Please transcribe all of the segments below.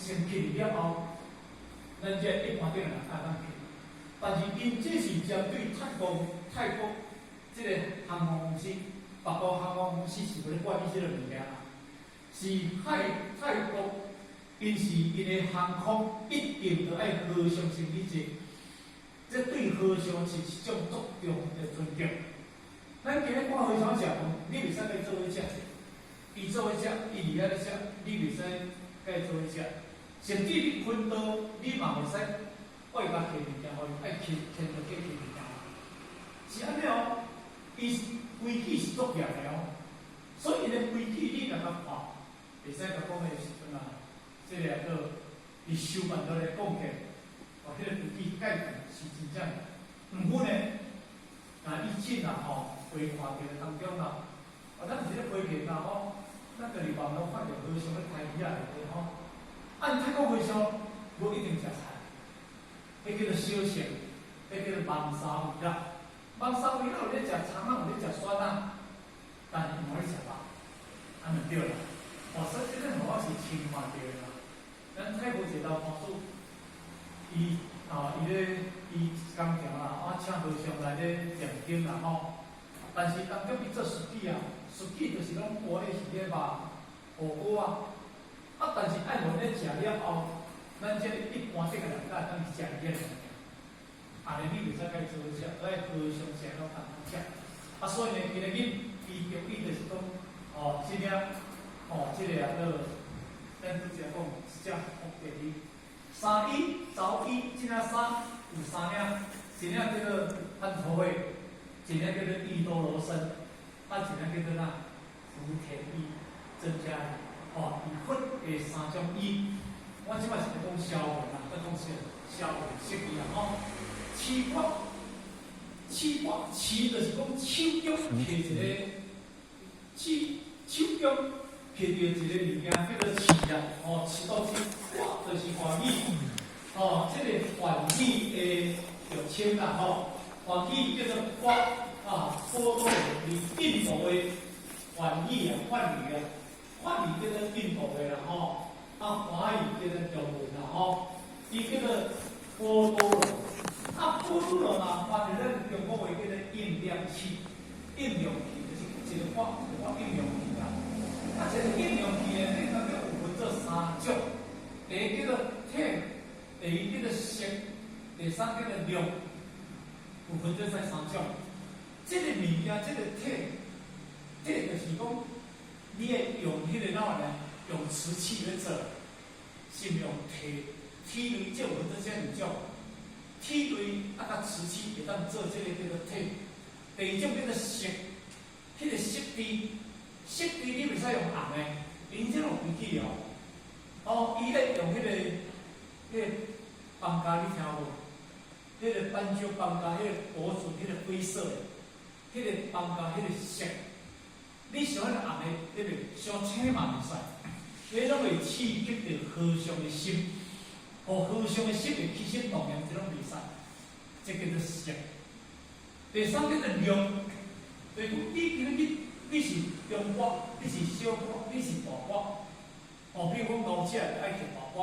先去了後，咱這一般頂人會當去。但是𪜶這是針對泰國這個航空公司，別國航空公司是無咧管理這個物件啦，是泰國，𪜶是𪜶的航空一定著愛和尚先去坐，這對和尚是一種足重的尊敬。咱今日看和尚食飯，你袂使共伊做伙食，伊做伙食，伊佇遐咧食，你袂使共伊做伙食。甚至你薰刀，你嘛袂使愛共提物件，予伊愛牽牽著去提物件。是按呢哦，伊規矩是足嚴的哦，所以𪜶的規矩你若共看，會使共講的時陣啊，這個個伊收辦落來講起來，哦，彼個規矩改變是真正。毋過呢，若以前啊吼，未看著當中啦，哦，咱是咧批評啦吼，咱就佇網路看著和尚咧刣魚仔咧吼，按泰國和尚無一定食菜，彼叫做小食，彼叫做網沙魚啦。網沙魚有咧食蔥仔，有咧食蒜仔，但是無咧食肉，按呢對啦。哦，所以這個我是親看著的啦。咱泰國一個老法師，伊啊，伊咧伊工程啦，啊，請和尚來咧念經啦吼。但是當中伊做壽喜啊，壽喜就是攏活的是咧肉火鍋啊。啊，但是愛互咧食了後，咱這個一般這個人才會當去食伊個物件。按呢你袂使共伊做伙食，愛和尚食攏共款食。啊，所以呢，今日伊著意就是講，哦，這領，哦，這個啊，個，咱拄才講一隻福建衣，三衣、早衣，這領衫有三領，一領叫做潘陀會，一領叫做益多羅僧，啊，一領叫做哪福田衣，增加哦，以佛的三種衣。我這擺是咧講消文啦，閣講啥？消文釋義啦吼。持缽，持缽，持就是講手中提一個，手手中提著一個物件叫做持啊，哦，持到這缽就是梵語，哦，這個梵語的俗稱啦吼，梵語叫做缽啊，波多羅尼印度的梵語啊，梵語啊，梵語叫做印度的啦吼，啊，華語叫做中文啦吼，伊叫做波多羅。啊，波多羅嘛，翻佇咱中國話叫做應量器，應量器就是一個缽，一個缽應量器啦。啊，這個應量器呢，你當中有分做三種，第一叫做體，第二叫做色，第三叫做量，有分做這三種。這個物件，這個體，體就是講，你愛用彼個哪呢？用瓷器來做，是毋用鐵？鐵類這有分做這兩種。鐵類啊，佮瓷器會當做這個叫做體。第二種叫做色，彼個色地，色地你袂使用紅的，𪜶這種規矩哦。哦，伊咧用彼個邦加，你聽無？彼個斑鳩邦加，彼個脖子，彼個灰色的，彼個邦加，彼個色，你想彼個紅的，對袂？傷青嘛袂使，彼攏會刺激著和尚的心。哦，和尚的心會起心動念，這攏袂使，這叫做色。第三叫做量，就是講你今日去，你是中缽，你是小缽，你是大缽。哦，比如講老者愛食大缽，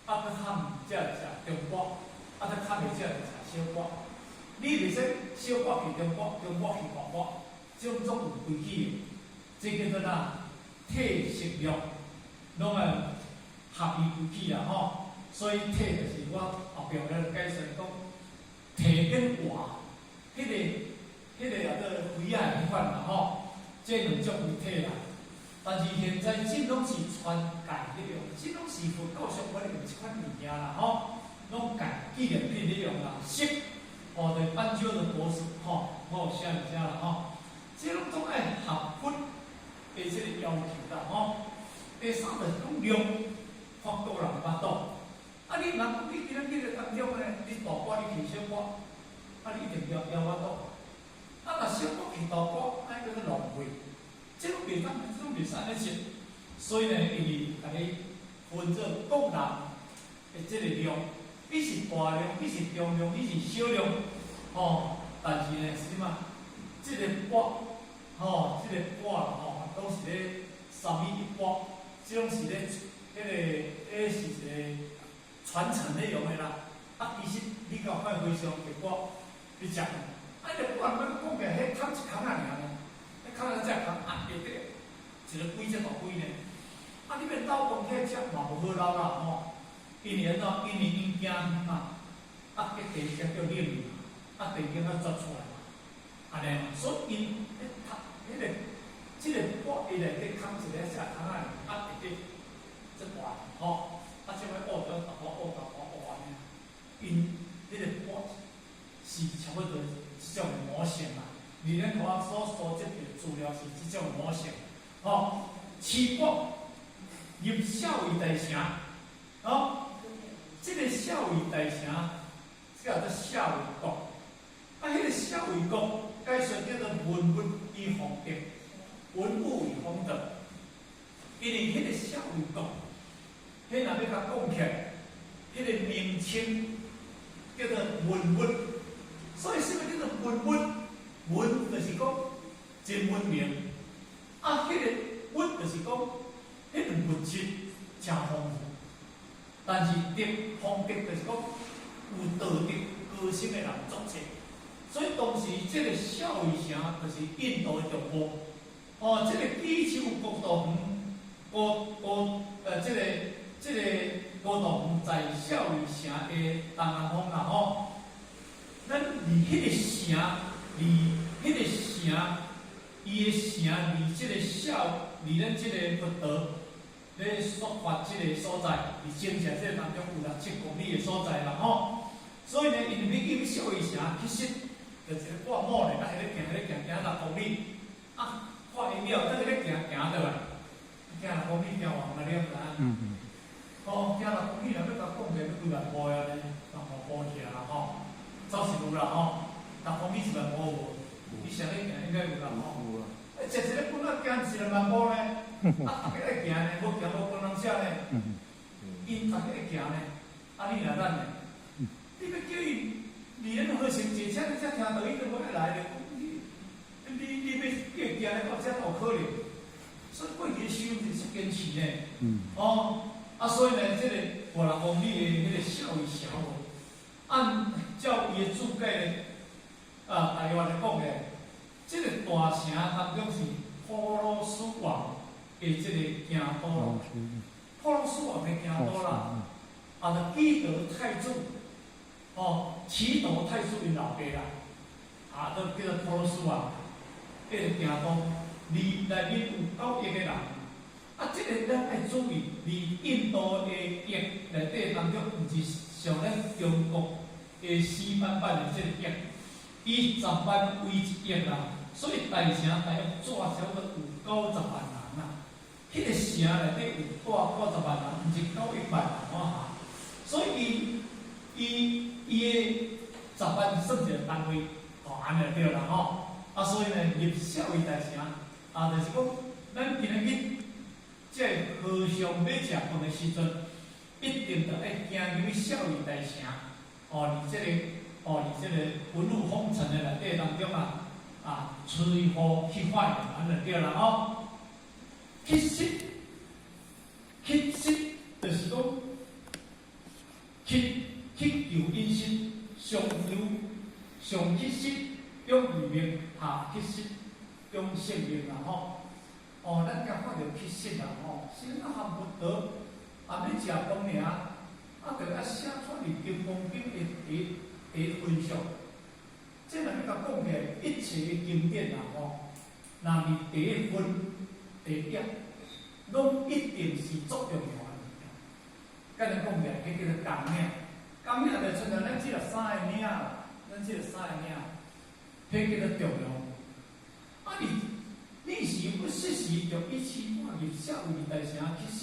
啊，閣較毋才食中缽，啊，閣較袂食就食小缽。你袂使小缽去中缽，中缽去大缽，這種總有規矩的。這叫做哪？體色量，攏愛合伊規矩啦吼。所以體就是我後壁咧解釋講，體跟活，彼個叫做肥仔彼款啦吼，這兩種為體啦。但是現在這攏是傳戒咧用，這攏是佛教相關用這款物件啦吼，攏戒紀念品咧用啦。色，哦，就斑鳩的脖子吼，我有寫佇遮啦吼，這攏總愛合佛的這個要求啦吼。第三就是講量，法國人腹肚。啊！你若講你今日去個當中呢，你大缽你提小缽，啊，你一定枵枵腹肚。啊，若小缽提大缽，啊，叫做浪費。這攏袂當，這攏袂使按呢說。所以呢，伊是共你分做各人的這個量，你是大量，你是中量，你是小量，吼。但是呢，是啥物？這個缽，吼，這個缽啦，吼，攏是咧三米一缽，這種是咧，彼個咧。傳承咧用的啦。啊，其實你敢有看和尚會跋咧食飯？啊，伊就跋人講起來，彼空一空仔爾呢，彼空仔只空啊，下底一个鬼遮大鬼呢。啊，你欲鬥講起來食嘛無好撈啦吼。因為按怎？因為𪜶行遠嘛，啊，結地才叫冷嘛，啊，地經啊絕出來嘛，按呢嘛，所以𪜶彼讀彼个這个跋伊內底空一个只空仔爾，啊，下底這大吼，啊，這擺烏得淡薄烏淡薄烏按呢，𪜶彼个跋是差不多這種模型啦。佇咱科學所蒐集的資料是這種模型，吼，飼跋入舍衛大城，吼，這个舍衛大城，這叫做舍衛國。啊，彼个舍衛國解說叫做文物與福德，文物與風德。因為彼個舍衛國，彼若欲共講起來，彼个名稱叫做文物，所以啥物叫做文物？文就是講真文明，啊，彼個物就是講彼個物質誠豐富，但是德風德就是講有道德高深的人作者，所以當時這個舍衛城就是印度的中部，哦，這個杞樹國度園高高呃，這個這個國度園在舍衛城的東南方啦吼，咱離彼個城，離彼個城，伊的城離這個舍，離咱這個佛陀咧說法這個所在，佇精舍這個當中有6、7公里的所在啦吼。所以呢，𪜶欲去舍衛城，其實就一个掛帽咧，啊，彼咧行，彼咧行，行六公里，啊，看伊了，閣咧行行倒來，行六公里行完嘛，你毋知影？吼，行六公里若欲共講起來，欲幾萬步啊呢？6萬步起啦吼，走是有啦吼，六公里一萬步無？你啥咧行應該有啦吼。啊，食一个棍仔行毋是2萬步呢？啊，逐家愛行呢，無行無工人寫呢。𪜶逐家愛行呢，啊，你若咱呢？你欲叫伊離咱和尚坐車，你才聽著伊都無愛來咧。你欲叫伊行咧到遮有可能？所以過去修是堅持呢。哦，啊，所以呢，這個5、6公里的彼個舍衛城無，按照伊的注解咧，啊，台灣來講咧，這個大城當中是普魯斯王的這個京都啦，普魯斯王的京都啦，啊，就基德太子，哦，祇陀太子𪜶老爸啦，啊，都叫做普魯斯王，彼個京都，離內面有9億個人，啊，這個咱愛注意，佇印度的億內底當中，毋是像咱中國的死板板的這個億，以10萬為一億啦，所以大城大約住差不多有90萬人啦。彼個城內底有住90萬人，毋是9億萬人吼。所以伊伊伊的十萬算一個單位，吼，按呢就對啦吼。啊，所以呢，入舍衛大城，啊，就是講，咱今仔日這和尚欲食飯的時陣，一定著愛行入去舍衛大城，哦，佇這個，哦，佇這個文物風塵的內底當中啊，啊，吹風去發現，按呢就對啦吼。乞食，乞食就是講，乞乞求飲食，上求上乞食養餘命，下乞食養性命啦吼。哦，咱共看著乞食啦吼，是咱含佛陀啊欲食飯爾，啊，著愛寫出佇金剛經的第一分上。這若欲共講起來，一切的經典啦吼，若佇第一分、第一，攏一定是足重要的物件。佮咱講起來，彼叫做綱領，綱領就親像咱這個衫的領啦，咱這個衫的領，彼叫做重要。啊，你你是不適時著一起看入舍衛大城乞食，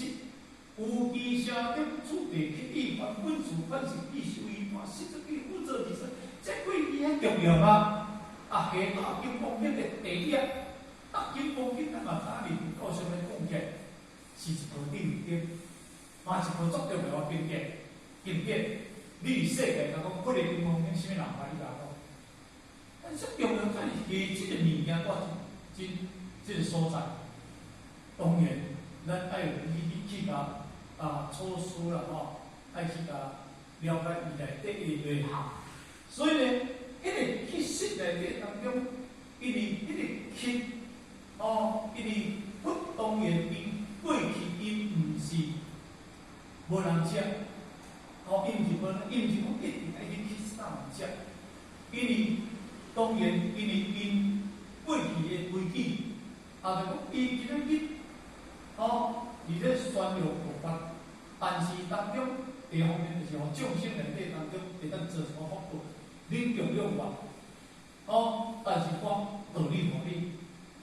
有其城中處地乞意，凡本事凡事必修伊，實質比輔助其實，這幾句遐重要啊！啊，下大金剛經的第一，啊，金剛經咱嘛知影，佇佛教上面講起來，是一部頂經，嘛是一部足重要的經典。經典，你佇世界甲講，彼个金剛經，啥物人捌？你共我講？但是重要在是下這個物件，我真這個所在，當然，咱愛有去去共啊措施啦吼，愛去共了解伊內底的內涵。所以呢，彼個乞食內底當中，因為彼個乞哦，因為佛當然𪜶過去𪜶毋是無人食，哦，𪜶毋是無，𪜶毋是講一定愛去乞啥人食，因為當然因為𪜶過去的規矩，也就講伊今仔日哦，佇咧宣揚佛法，但是當中第一方面就是予眾生內底當中會當做什麼福報，恁供養我，哦，但是我道理予你，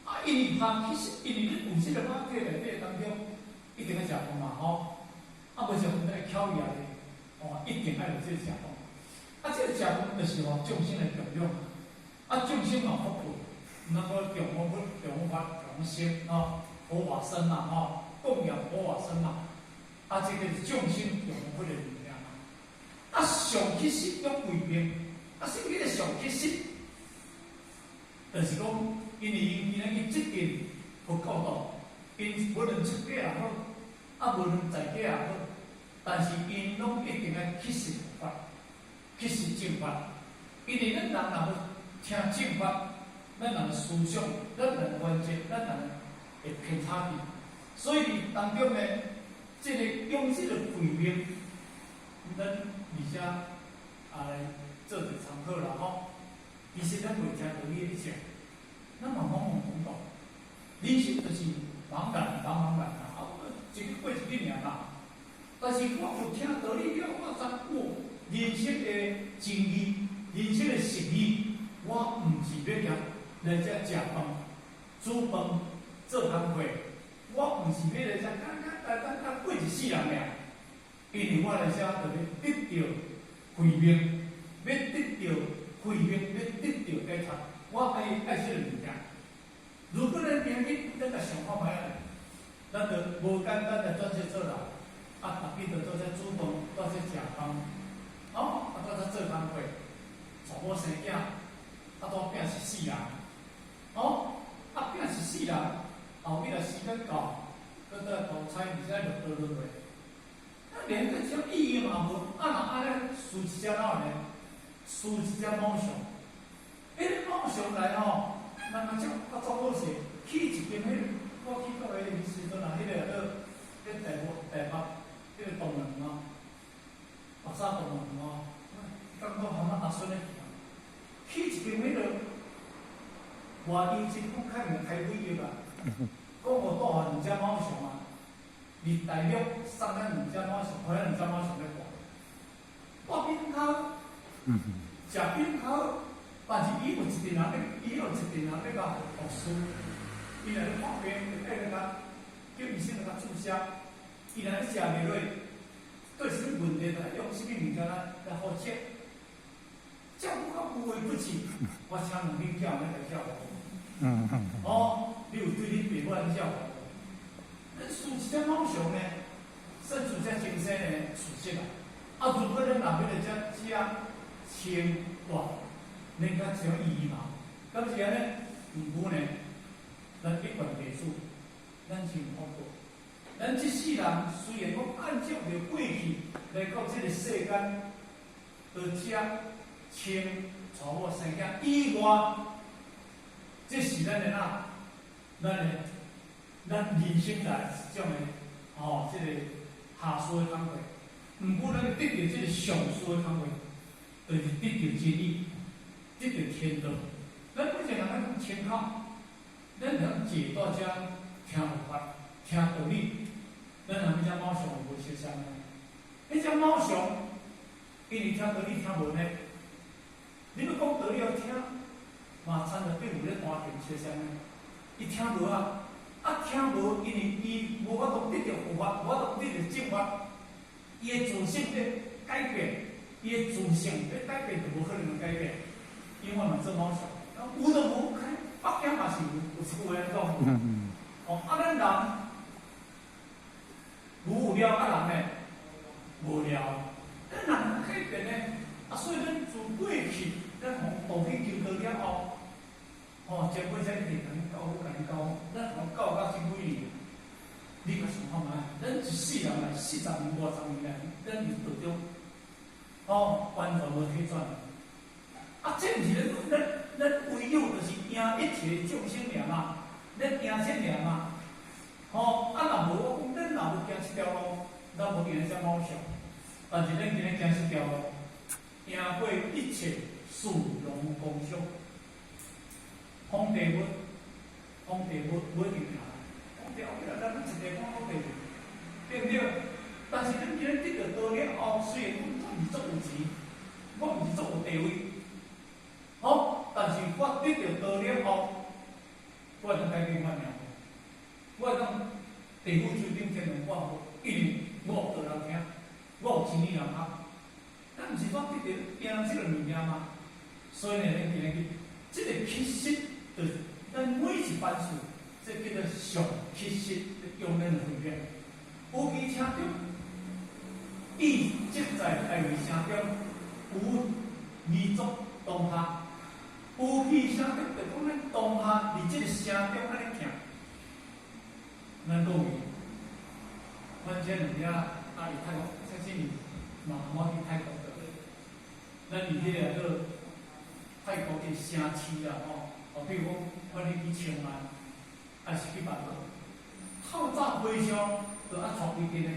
啊，因為他其實因為你有這個馬體內底當中，一定愛食飯嘛吼，啊無食飯愛翹伊啊咧，哦，一定愛有這個食飯，啊，這個食飯就是予眾生來供養，啊，眾生嘛福報，毋通講供養佛、供養法、供養僧吼，佛法僧嘛吼，供養佛法僧嘛，啊，這個是眾生供養佛的物件嘛，啊，上乞食養慧命，啊，啥物叫做上乞食？就是講，因為𪜶今仔去接近佛教道，𪜶無論出家也好，啊，無論在家也好，但是𪜶攏一定愛乞食佛法，乞食正法。因為咱人若無聽正法，咱人的思想、咱人的原則、咱人會偏差去。所以佇當中呢，這個用這個慧命，咱而且啊來做一個參考啦吼。其實咱袂聽道理咧講，咱嘛懵懵懂懂，人生就是茫然茫茫然啊，一日過一日爾啦。但是我有聽道理了，我知我人生的真義、人生的實義，我毋是欲行來遮食飯、煮飯、做工課，我毋是欲來遮簡簡單單單過一世人爾。因為我來遮就欲得著慧命，欲得著慧命，欲得著解脫，我愛愛這個物件。如果咱今日咱來想看覓仔，咱就無簡單來轉世做人，啊，逐日就做這煮飯，做這食飯，哦，啊，做這做工課，娶某生囝，啊，帶拚一世人，哦，啊，拚一世人，後尾來時間到，閣倒來投胎，而且六道輪迴，啊，連個啥意義嘛無，啊，若按呢輸一隻哪呢？輸一隻貓熊，彼個貓熊來吼，人啊這較做好勢，去一間彼個，我去到彼個時陣啊，彼個叫彼台北台北，彼個動物園哦，白沙動物園哦，感覺含仔阿孫咧去，去一間彼個外油真講較毋開尾的啦，講我帶予兩隻貓熊啊，佇大陸送咱兩隻貓熊，予咱兩隻貓熊咧帶，帶比較食比較好，但是伊有一陣人咧，伊有一陣人咧共服侍，伊若咧看病，會愛咧共叫醫生來共注射，伊若咧食袂落，對啥物問題，就愛用啥物物件來來好食，照顧較無微不至，我請問恁囝有咧來照顧？哦，你有對恁爸母來照顧？咱輸一隻貓熊呢，甚至這精神呢，事實啊。啊，如果咱若欲來遮食穿掛，恁較有意義嘛？敢是按呢？毋過呢，咱一貫地主，咱先福報。咱這世人雖然講按照著過去來到這個世間，學食穿娶某生囝以外，這是咱的哪？咱的咱人生來一種的吼，這個下士的工課。毋過咱得著這個上士的工課，就是得著真理，得著天道。咱每一個人愛講清口，咱會當坐到遮聽佛法、聽道理。咱和彼隻貓熊無相像呢？彼隻貓熊，因為聽道理聽無呢，你欲講道理予聽，嘛親像對有咧彈琴相像呢。伊聽無啊，啊聽無，因為伊無法度得著佛法，無法度得著正法，伊的自性咧改變，伊的自性咧改變就無可能改變。因為我嘛做貓熊，有就無，北京嘛是有，有一句話按呢講。哦，啊，咱人牛有了，啊人呢無了，咱人改變呢，啊，所以咱自過去，咱從道去求道了後，吼，前輩才一直共你教，共你教，咱從教到這幾年，你較想看覓？咱一世人來40年、50年來，咱佇道中，吼，完全無退轉。啊，這毋是咱咱咱唯有就是贏一切眾生爾嘛，咱贏這爾嘛。吼，啊，若無我講，咱若無行這條路，咱無贏這貓熊。但是咱今日行這條路，贏過一切士農工商，皇帝物，皇帝物無一定贏。皇帝後壁咱一個講講地，對毋對？但是咱今日得著道了後，雖然講我毋是足有錢，我毋是足有地位，吼，但是我得著道了後，我會當改變我命運，我會當地府手頂天龍掛好，因為我有道人聽，我有真理人通。咱毋是講得著贏這個物件嗎？所以呢，咱今日去，這個乞食，就是咱每一班次，這叫做上乞食，用咱的慧眼。有其聲中，意即在大衛聲中，有二足當下，有其聲中，就講咱當下佇這個聲中按呢行。咱各位，阮這兩日啊，佇泰國，相信嘛我去泰國的，咱佇彼個叫泰國的城市啦吼，哦，比如講，阮去清邁，還是去曼谷，透早和尚就愛帶幾間的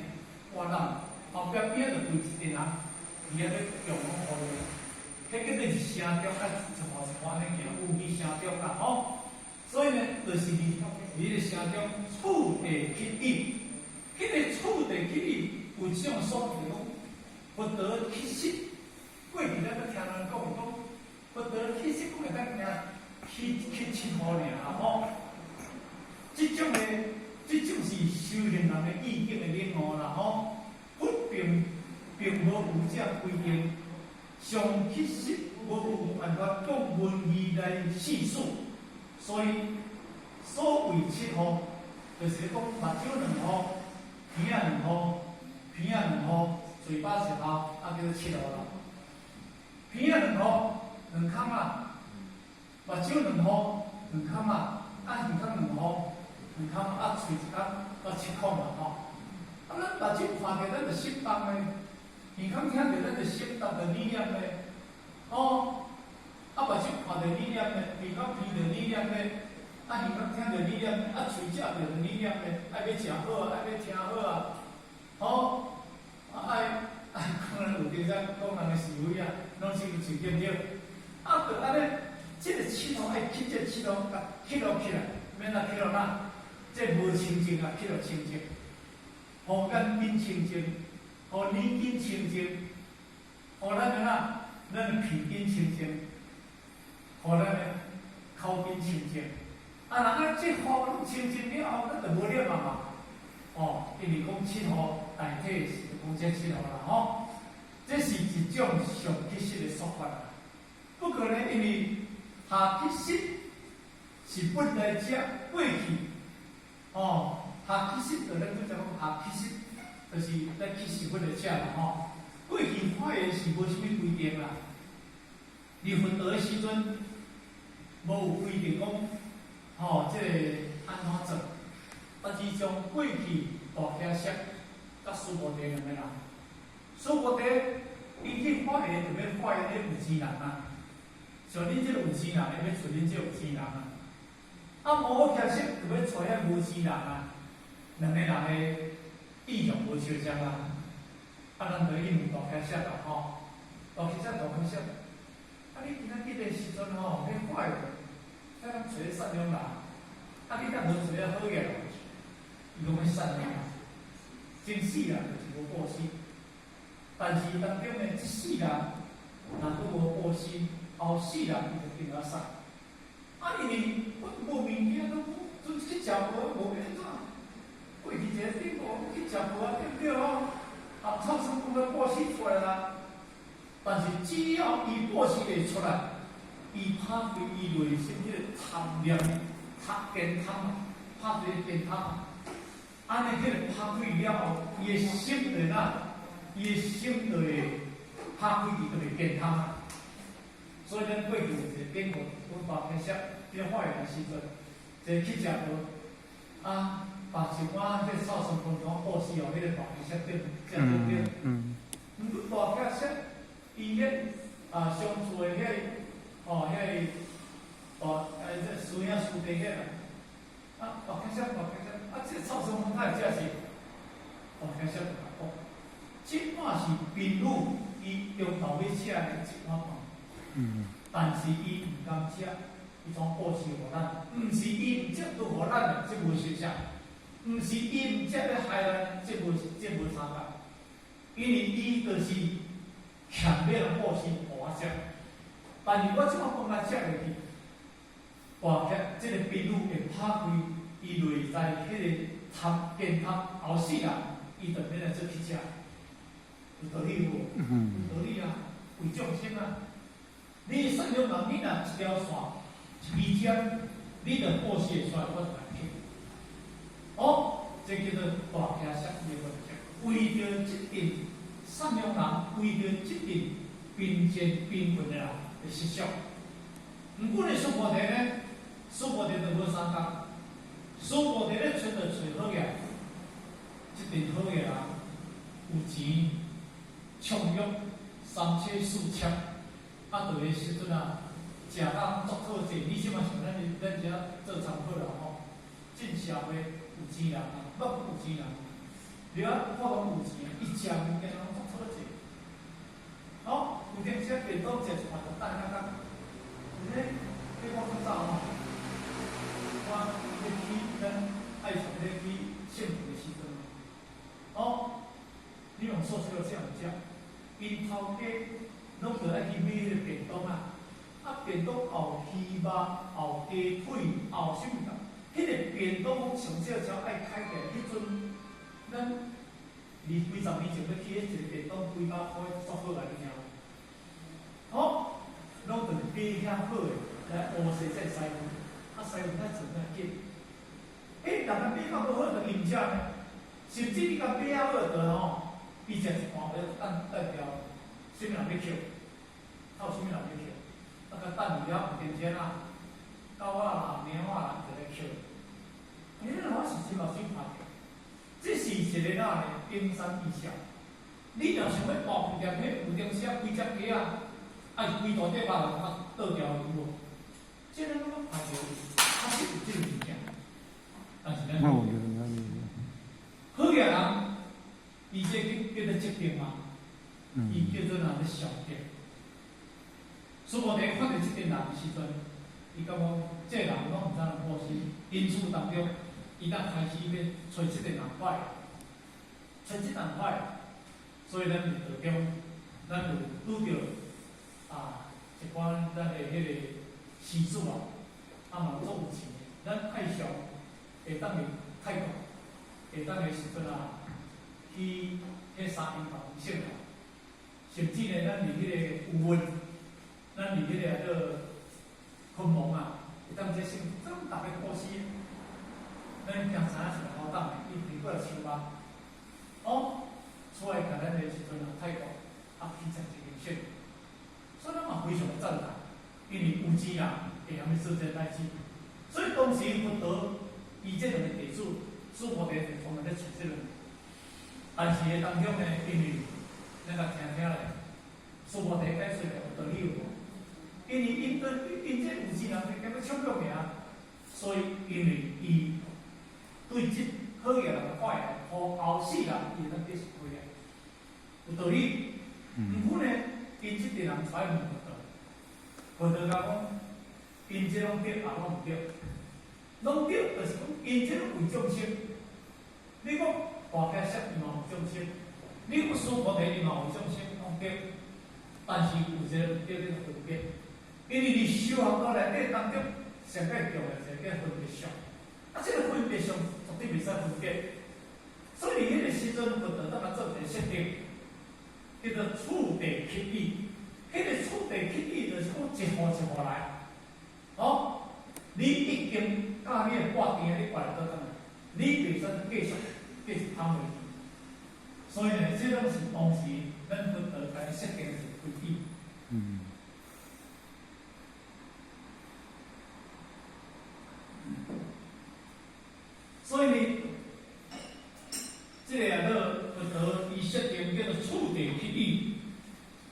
活人，後壁邊就跪一陣人，佇遐咧供養予伊，彼叫做是城中愛一步一步按呢行，有去城中啦吼。所以呢，就是佇佇个城中處地乞意，彼個處地乞意有一種說法，就講佛陀乞食。過去咱閣聽人講講，佛陀乞食講會當行乞乞七雨爾啦吼。這種的，這種是修行人的意境的領悟啦吼。佛並無有這規定，上乞食無有辦法講文字來細數，所以所謂七雨，就是講目睭兩雨、鼻仔兩雨、鼻仔兩雨、嘴巴一雨，啊叫做七雨啦。鼻仔兩雨兩空啊，目睭兩雨兩空啊，啊耳孔兩雨兩空啊，喙一空啊七孔啊吼。啊，咱目睭看著咱就心動的，耳孔聽著咱就心動就理念的，哦，啊目睭看著理念的，鼻孔聞著理念的，啊耳孔聽著理念的，啊喙食著理念的，愛欲食好啊，愛欲聽好啊，吼，啊愛愛講人有陣時講人的是非啊，攏是用喙對毋對？啊，就按呢，這個七雨愛乞這七雨，共乞落起來，免啊乞落哪？這無清淨啊，乞落清淨。予眼根清淨，予耳根清淨，予咱的哪？咱的鼻根清淨，予咱的口根清淨。啊，若按這雨攏清淨了後，咱就無念啊嘛。哦，因為講七雨大體是講這七雨啦吼。這是一種上乞食的說法。不過呢，因為下乞食是本來者過去，哦，下乞食就咱拄才講下乞食，就是咱乞食本來者嘛吼。過去發願是無啥物規定啦，佇佛陀的時陣，無有規定講，吼，這個按怎做。但是將過去大迦葉佮須菩提兩個人，須菩提伊去發願就欲發願咧有錢人啊，像恁這個有錢人，伊欲揣恁這有錢人啊。啊，摩訶迦葉就欲揣遐無錢人啊，兩個人的意向無相仝啊。啊，咱就去問大迦葉啦吼，大迦葉大迦葉，啊，你今仔日的時陣吼，欲發願，遐人揣善良人，啊，你敢無揣遐好額？伊講欲善良人，前世人就是無布施，但是當中呢，這世人若閣無布施，後世人伊就變做善。啊，因為我無物件，都陣去食無，無欲按怎？過去一個典故，去食無啊，對毋對吼？啊，臭酸講了布施出來啦，但是只要伊布施會出來，伊拍開伊內心彼個貪念、貪慳貪，拍開慳貪，按呢彼個拍開了後，伊的心就哪？伊的心就會拍開伊就袂慳貪啊。所以咱過去有一個典故，阮大迦葉佇發願的時陣，一個乞食婆啊，把一碗彼個臭酸飯團布施予彼個大迦葉對，食對毋對？毋過大迦葉迄啊相處的遐哦遐個大這師兄師弟遐啦，啊大迦葉大迦葉，啊這個臭酸風太正是大迦葉就共講，這擺是貧女伊中晝欲食的一碗飯，但是伊毋甘食，伊創布施予咱，毋是伊毋食都予咱的，這無相像，毋是伊毋食欲害咱，這無相仝，因為伊就是欠欲人布施予我食，但是我這碗飯仔食落去，大迦這個貧女會拍開伊內在彼個貪見貪後世人，伊就免來做乞食，有道理無？有道理啊，為眾生啊！你善良人，你若一條線、一支針，你就布施會出來，我就來乞。哦，這叫做大迦葉的問題。為著這陣善良人，為著這陣貧賤貧困的人的設想。毋過呢，須菩提呢，須菩提就無相仝。須菩提咧揣著揣好額，這陣好額人有錢，暢欲，三妻四妾，啊，佇彼時陣啊，食甲足好勢。你這馬像咱遮做參考啦吼，進社會有錢人啊，攏有錢人，你啊，看攏有錢，伊食物件攏足好勢。吼，有當時便當食一半就等較較，咧，你我較早吼，我咧去咱愛上咧去聖地的時陣，哦，你用素食食毋食？𪜶頭家攏著愛去買彼個便當啊，啊便當後魚肉、後雞腿、後啥物物，彼個便當講上少少愛開起來，彼陣咱二幾十年前欲去，彼一個便當幾百箍足好來聽。哦，攏著是買遐好的來烏踅這師傅，啊師傅較做較緊。欸，人家買較無好就伊毋食呢，甚至你共買較好就吼，伊食一半，要等等掉，啥物人欲抾？靠啥物人欲抾？啊，共等入了有電車啦，狗仔啦、貓仔啦，就來抾。欸，我是真目睭看著，這是一個哪呢？冰山一角。你若想欲大飯店，彼有當時啊，規隻雞仔，啊是規大塊肉就較倒掉有無？這個攏看著，確實有這個物件。但是咱好額人，伊這叫做積德嘛，伊叫做哪咧小德。須菩提看著這陣人的時陣，伊感覺這個人攏毋知人布施，因此當中，伊才開始欲揣這個人壞，揣這人壞，所以咱佇道中，咱有拄著啊一寡咱的彼個施主啊，啊嘛足有錢的，咱愛上會當去泰國，會當的時陣啊，去彼三陰頭聖教，甚至呢，咱佇彼個有運，咱佇彼個叫昆蒙啊，會當這聖，這攏逐个布施。咱驚知影是好等的，伊直過來收啊。哦，出來共咱的時陣啊，泰國啊去食一間聖，所以咱嘛非常的讚嘆，因為有錢人會曉欲做這個代誌，所以當時佛陀伊這兩個弟子，須菩提就專門咧揣這兩個，但是的當中呢，因為咱共聽聽咧，須菩提解釋有道理有無？因為𪜶對𪜶這有錢人就感覺暢欲爾，所以因為伊對這好額人的壞人，予後世人伊會當繼續開啊，有道理。毋過呢，𪜶這陣人出來問佛陀，佛陀共講，𪜶這攏對，也攏毋對，攏對，就是講𪜶這攏為眾生。你講大迦葉伊嘛為眾生，你講須菩提伊嘛為眾生，攏對。但是有一個毋對，你分別，因為佇修行道內底當中，上蓋重要就叫分別相。啊，這個分別相絕對袂使分別。所以佇彼個時陣，佛陀當來做一個設定，叫做次第乞語。彼個次第乞語就是講一戶一戶來。哦，你已經佮你的掛電，你掛來倒轉來，你袂使繼續繼續通落去。所以呢，這攏是當時咱佛陀共伊設定的一個規矩。所以呢，這個啊，做佛陀伊設定叫做次第乞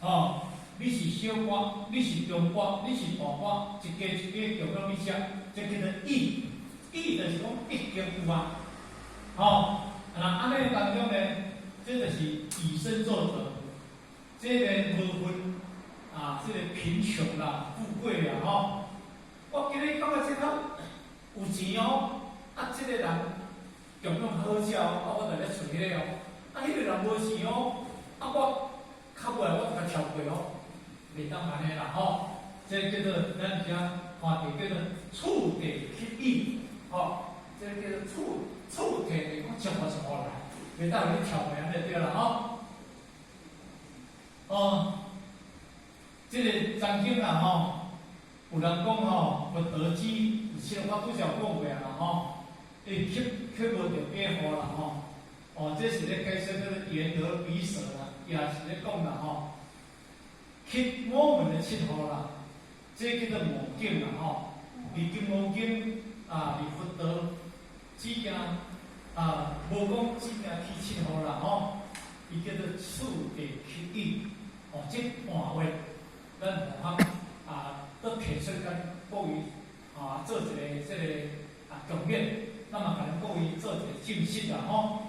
語，哦，你是小割，你是中割，你是大割，一家一家供養你食，這叫做意。意就是講已經有啊，吼，那按呢當中呢，這就是以身作則，這个無分啊，這個貧窮啦、富貴啦，吼。我今日感覺這較有錢哦，啊，這個人供養較好食哦，啊，我就咧揣彼个哦，啊，彼個人無錢哦，啊，我較尾我就共跳過哦，袂當按呢啦，吼。這叫做咱遮看著叫做次第給予，吼，這個叫做次次第的講一步一步來，袂當予你跳過按呢對啦，吼。哦，這個曾經啦，吼，有人講吼，佛陀只有像我拄才有講過啊啦，吼，伊吸吸無著假貨啦，吼，哦，這是咧解釋這個眼耳鼻舌啦，也是咧講啦，吼，乞我們的七禍啦，這叫做五境啦，吼，佇金剛經啊，佇佛陀只驚啊，無講只驚起七禍啦，吼，伊叫做次第給予，哦，這段話，咱互相啊，閣提出共各位啊，做一個這個啊共勉，咱嘛共恁各位做一個證實啦，吼。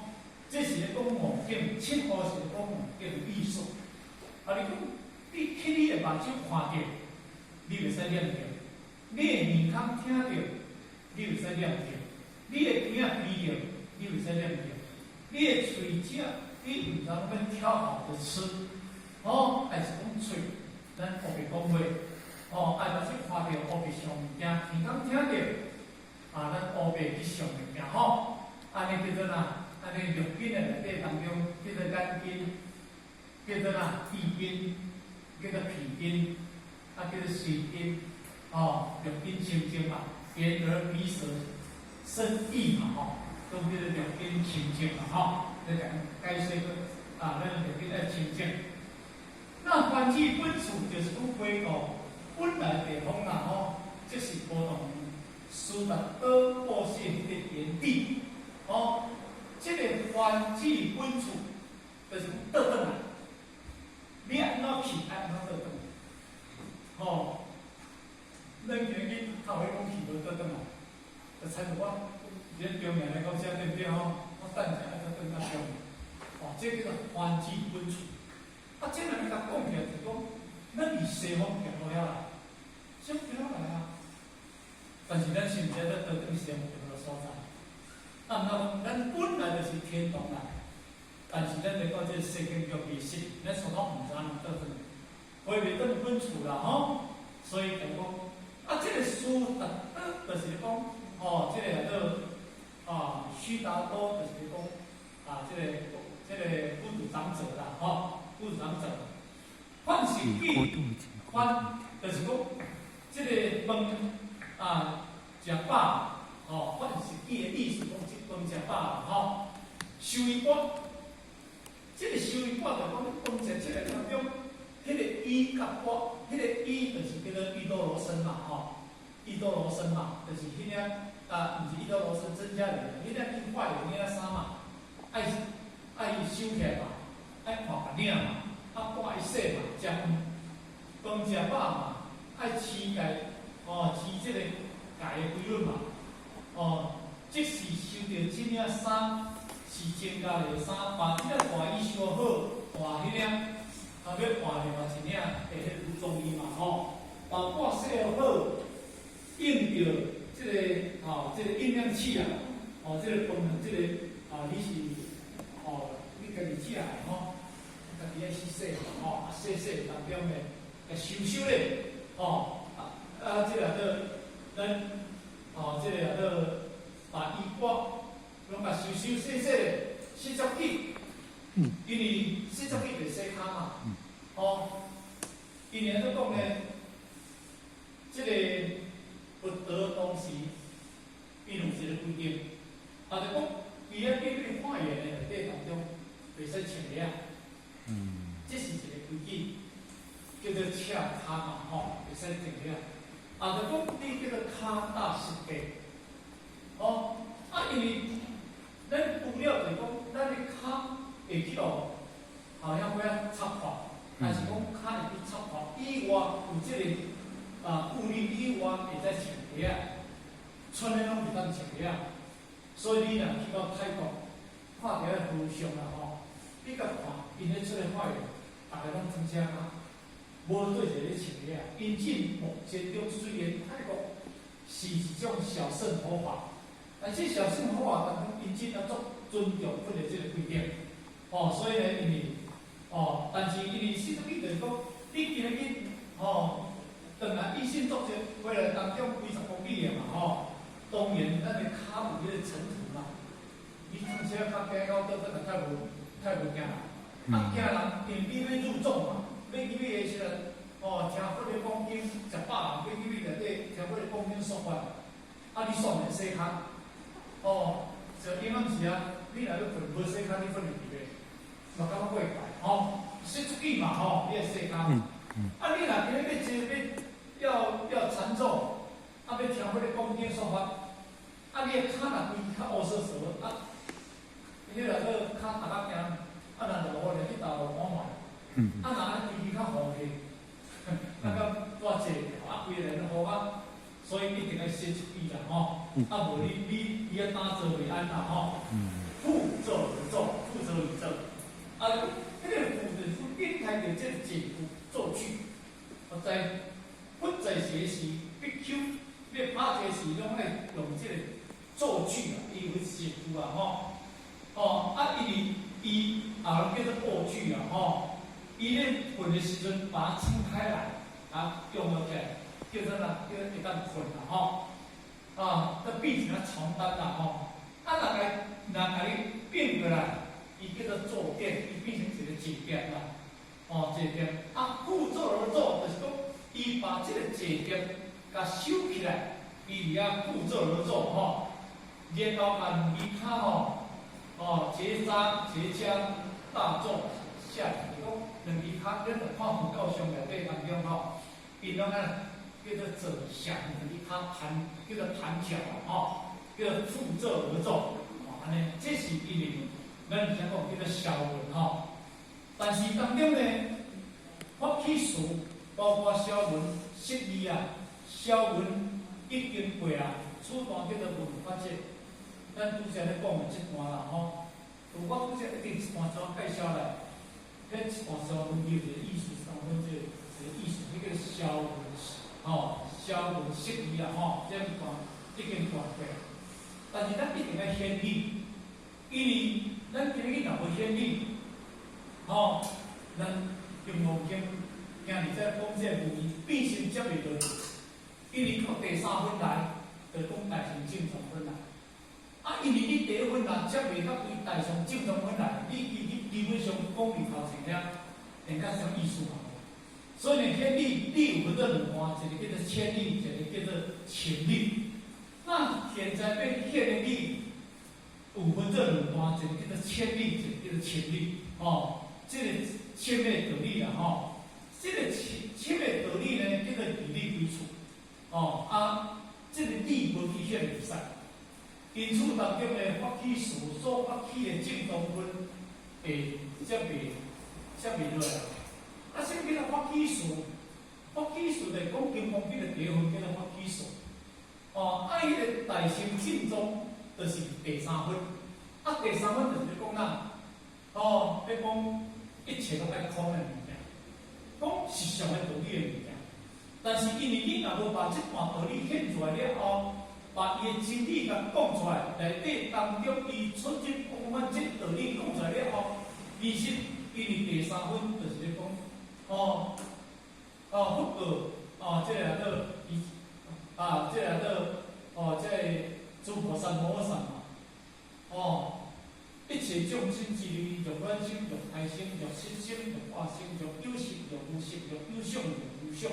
這是咧講五境，七禍是講五境的意思。啊，你講你去你的目睭看著，你袂使念著；你的耳孔聽著，你袂使念著；你的鼻仔聞著，你袂使念著；你的喙食，你毋知影欲挑好的吃，哦，還是講喙，咱烏白講話，哦，愛目睭看著烏白想物件，耳孔聽著，啊，咱烏白去想物件，吼，按呢叫做哪？按呢六根的內底當中，叫做眼根，叫做哪？耳根，叫做鼻根，啊，叫做舌根，哦，六根清淨嘛，眼耳鼻舌身意嘛，吼，都叫做六根清淨嘛，吼，這講解釋個啊，咱六根愛清淨。那梵志本處就是講歸故，本來地方啦，吼，這是波同斯達多布施彼個園地，吼，這個梵志本處就是講倒轉來，你按怎去，按怎倒轉來，吼，咱今日頭尾講去無倒轉來，就親像我佇咧中年來講，啥對毋對吼？我等者愛再轉到中，哦，這叫做梵志本處。啊，這若欲共講起來，就是講，咱佇西方行到遐來，西方行來啊。但是咱是毋是咧倒轉西方行到所在？啊，毋通講，咱本來就是天堂來，但是咱來到這個世間叫迷失，咱所講毋知影倒轉，回袂轉本處啦吼。所以就講，啊，這個斯達多就是講，吼，這個叫做啊，須達多就是講，啊，這個孤獨長者啦，吼。孤獨長者，梵食記，梵就是講，這個飯啊，食飽，吼，梵食記的意思講，這飯食飽啦，吼，收衣缽，這個收衣缽就講飯食這個當中，彼個衣佮缽，彼個衣就是叫做鬱多羅僧嘛，吼，鬱多羅僧嘛，就是彼領啊，毋是鬱多羅僧，僧伽梨，彼領去壞的彼領衫嘛，愛愛收起來嘛。愛換別領嘛，啊，缽愛洗嘛，食飯，飯食飽嘛，愛持戒，哦，持這個戒的規律嘛，哦，即是收著這領衫是僧伽梨的衫，把這個大衣收好，換彼領，啊，欲換另外一領的彼個中衣嘛，吼，把缽洗好，用著這個吼，這個營養器啊，哦，這個飯這個啊，你是哦，你家己食的吼。家己愛去洗吼，啊洗洗當中呢，共收收咧，吼，啊啊，這個做咱，吼，這個做把衣缽攏共收收洗洗咧，洗足緊，因為洗足緊袂洗跤嘛，吼，因為按怎講呢？這個佛陀當時，伊有一個規定，啊，就講伊咧變變化緣的內底當中，袂使穿鞋。這是一個規矩，叫做赤跤嘛，吼，袂使穿鞋。啊，就講你叫做跤踏實地，吼，啊，因為咱除了就是講，咱的跤會去予好像欲仔擦破，還是講跤會去擦破，有這个啊顧慮以外，會使穿鞋仔，穿的攏袂當穿鞋仔。所以你若去到泰國，看著彼和尚啊吼，你共看，𪜶咧出來發願，逐个攏穿車跤，無對一个咧穿鞋仔。因此目前中雖然泰國是一種小乘佛法，但是小乘佛法當中，𪜶真啊足尊重佛的這個規定，哦，所以呢，因為哦，但是因為實際就是講，你今日去吼，轉來一心作戰，回來當中幾十公里的嘛吼，當然咱的跤有彼個塵土嘛，你穿車較行到倒轉來較無較無驚人，啊驚人，因為你欲入眾嘛，欲入去的時陣，哦，聽佛咧講經，100人欲入去內底聽佛咧講經說法，啊你煞免洗跤，哦，就永遠是啊，你若欲睏無洗跤，你睏會去袂？嘛感覺怪怪，吼，洗出去嘛吼，你愛洗跤。啊，你若今日欲坐欲要禪坐，啊，欲聽佛咧講經說法，啊，你的跤若規較烏索索，啊，你若閣跤踏較行，啊，若落雨咧去投落雨嘛，啊，若按呢規支較紅去，啊，佮煞坐啊，規个人雨啊，所以一定愛洗出去啦吼，啊，無你啊打坐袂安啦吼。覆坐而坐，覆坐而坐，啊，彼個覆就是變開著這個坐具坐具，我在佛在學時，比丘欲打坐時，攏愛用這個坐具啊，伊有坐具啊吼，哦，啊，因為伊也叫做臥具啊吼，伊咧睏的時陣把它撐開來，啊，用落起來，叫做啥？叫會當睏啦吼，啊，閣變成床單啦吼，啊，若共你變過來，伊叫做坐墊，伊變成一個坐墊啦，哦，坐墊，啊，覆坐而坐，就是講，伊把這個坐墊共收起來，伊佇遐覆坐而坐吼，然後共兩支跤吼，哦，結紮結跏趺坐下，就是講兩支跤，咱著看佛教像內底當中吼，𪜶攏按叫做坐相，兩支跤盤叫做盤翹吼，叫做覆坐而坐，哦，按呢，這是因為咱以前講叫做消文吼，但是當中呢，發起詞包括消文釋義啊，消文已經過啊，此段叫做問法節，咱拄才咧講的這段啦吼，我拄才一定一段怎介紹來，彼一段消文有一個意思，三分這個一個意思，彼個消文吼，消文釋義啊吼，這一段已經斷過。但是咱一定愛顯理，因為咱今日若無顯理，吼，咱金剛經今日在講這個無明變心接袂落去，因為到第三分來，就講大乘正宗分來。啊，因為你第一分若接袂到規大乘正宗分來，你基基本上講佇頭前遐，連甲啥意思嘛無。所以呢，顯理理有分做兩段，一個叫做淺理，一個叫做深理。那現在欲顯的理有分做兩段，一個叫做淺理，一個叫做深理。吼，這個淺的道理啦，吼，這個淺淺的道理呢，叫做義理基礎。哦，啊，這個理無去顯會使。因此當中呢，發起詞所發起的正宗分會接袂落來。啊，啥物叫做發起詞？發起詞就是講金剛經的第一分叫做發起詞。哦，啊，彼個大乘正宗就是第三分。啊，第三分就是咧講哪？哦，咧講一切攏愛空的物件，講實相的道理的物件。但是因為你若無把這段道理顯出來了後，把伊的真理共講出來，內底當中伊出入講滿這道理講出來了後，其實因為第三分就是咧講，哦，哦，佛教，哦，這個叫做伊，啊，這個叫做哦，這個諸菩薩摩訶薩嘛，哦，一切眾生之力，若卵生，若胎生，若濕生，若化生，若有色，若無色，若有相，若無相，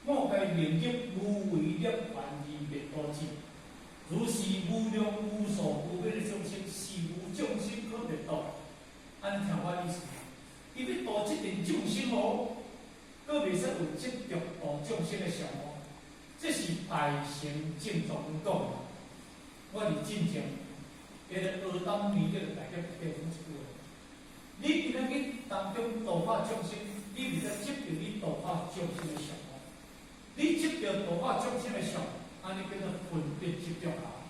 莫該名入無為涅槃而滅度者。如是無量無數無邊的眾生，是無眾生可滅度。按呢聽我意思，伊欲度這陣眾生哦，閣袂使有執著度眾生的相哦。這是大乘正宗講的。我佇進前，彼個阿當彌勒大家記講一句話：你今仔日當中度化眾生，你袂使執著你度化眾生的相哦。你執著度化眾生的相，按呢叫做分別執著啊。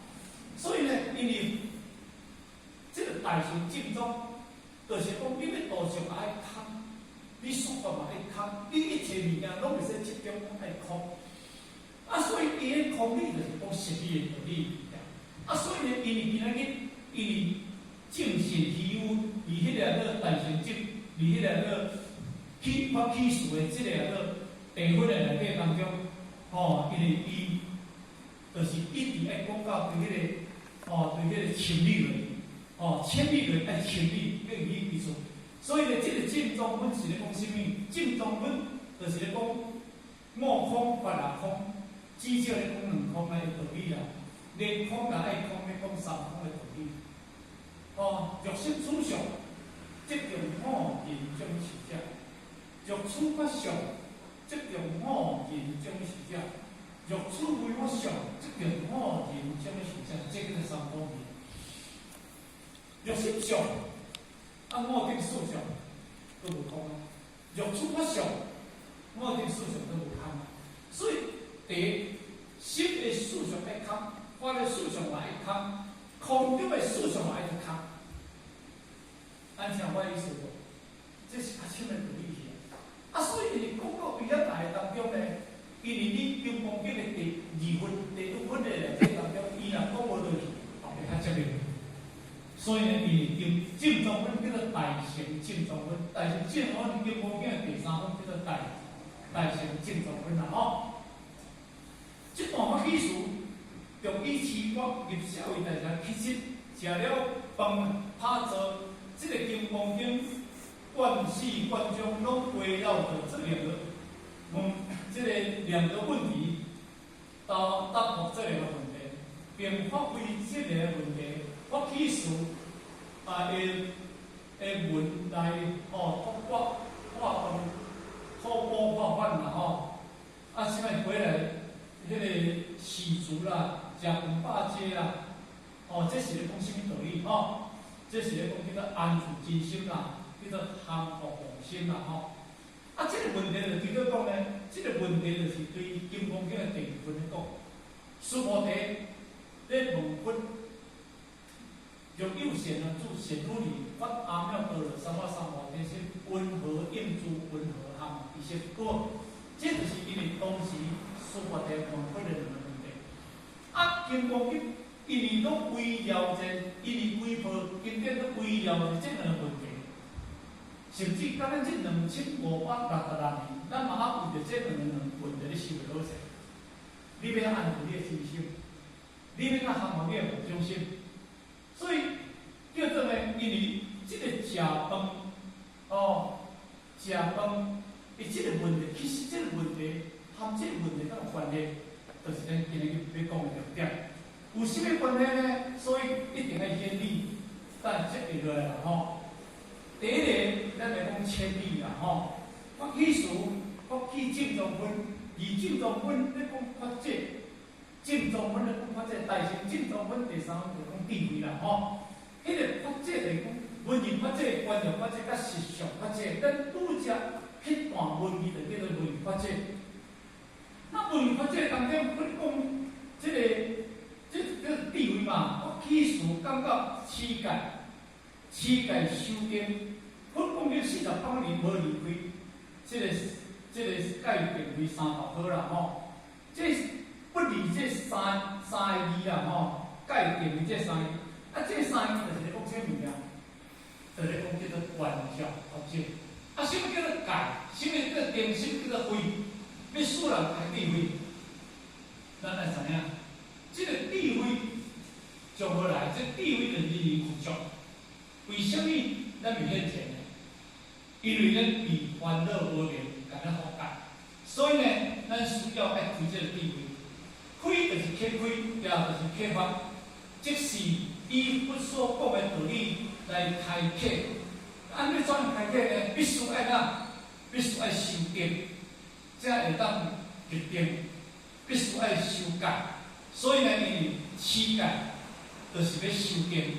所以呢，因為這個大乘正宗，就是講你欲度眾愛空，你說法嘛愛空，你一切物件攏袂使執著，攏愛空。啊，所以伊的空理就是講實理的道理。啊，所以呢，因為今仔日，因為正信虛有，佇彼个做大乘正，佇彼个做起發起事的這个做地分的內底當中，吼，因為伊就是一直愛講到對彼個，吼，對彼個清理落去，吼，清理落愛清理，叫伊去記住。所以呢，這個正宗分是咧講啥物？正宗分就是咧講五空法也空，至少咧講兩空的道理啦。連空也愛空，咧講三空的道理。哦，若心處相，即著五蘊總是者；若處法相，即著五蘊總是者；若處非法相，即著五蘊總是者。這叫做三空義。若心相，啊五蘊四相都無空啊；若處法相，五蘊四相都無空啊。所以，第一，心的四相愛空，法的四相嘛愛空，空中的四相嘛愛去空。按像我意思無？這是較深的道理去啊！啊，所以伊講到佇遐大當中呢，因為你金剛經的第二分、第五分的內底當中，伊若講無落去，會較接近。所以呢，伊經正宗分叫做大乘正宗分，大乘正宗分金剛經的第三分叫做大乘正宗分啦吼。這段發起事，著以持國入社會大乘其實食了飯拍坐，這個金剛經卷始卷終攏圍繞著這兩個問，這個兩個問題，到答覆這兩個問題，並發揮這個問題發起事啊的的文來吼，托掛化飯、托缽化飯啦吼，啊，啥物回來？彼個飼廚啦，食飯飽濟啦，哦，這是咧講啥物道理吼？這是咧講叫做安住真心啦，叫做降伏妄心啦吼。啊，這個問題就對做講呢，這個問題就是對金剛經的第二分咧講，須菩提咧問佛，若有善男子善女人，發阿耨多羅三藐三菩提心，雲何應住，雲何行？其實個，這就是因為當時須菩提問佛的兩個問題。啊，金剛經因為攏圍繞者，因為規部經典攏圍繞著這兩個問題，甚至到咱這2566年，咱嘛猶為著這兩個問題咧想袂好勢。你欲按怎安住你的真心，你欲按怎降伏你的妄想心，所以叫做呢，因為這個食飯，哦，食飯，伊這個問題，其實這個問題和這個問題敢有關係，就是咱今日欲講的重點。有啥物關係呢？所以一定愛顯理，等下接落來啦吼。第一個，咱來講千理啦吼。發起事，發起正宗分，二正宗分咧講法者，正宗分咧講法者，大乘正宗分第三分就講智慧啦吼。彼個法者來講，文字法者、觀念法者、佮實相法者，咱拄則彼段文字就叫做文字法者。那文字法者當中，佢講這個。這叫智慧嘛，發起事感覺持戒，持戒修定，佛講了48年無離開，這個戒定慧三寶好啦吼。這不離這三個字啦吼，戒定慧這三個字，啊，這三個字就是咧講啥物件？就是咧講叫做觀照法者。啊，啥物叫做戒？啥物叫做定？啥物叫做慧？欲使人開智慧，咱愛知影。這個智慧將落來，這個智慧就是因緣具足。為啥物咱袂現前呢？因為咱被煩惱無明共咱覆蓋，所以呢，咱需要愛開這個智慧。開就是啟開，也就是啟發，即是以佛所講的道理來開啟。按欲怎樣開啟呢？必須愛哪？必須愛修定，才會當入定。必須愛修戒。所以呢，因為持戒就是欲修定。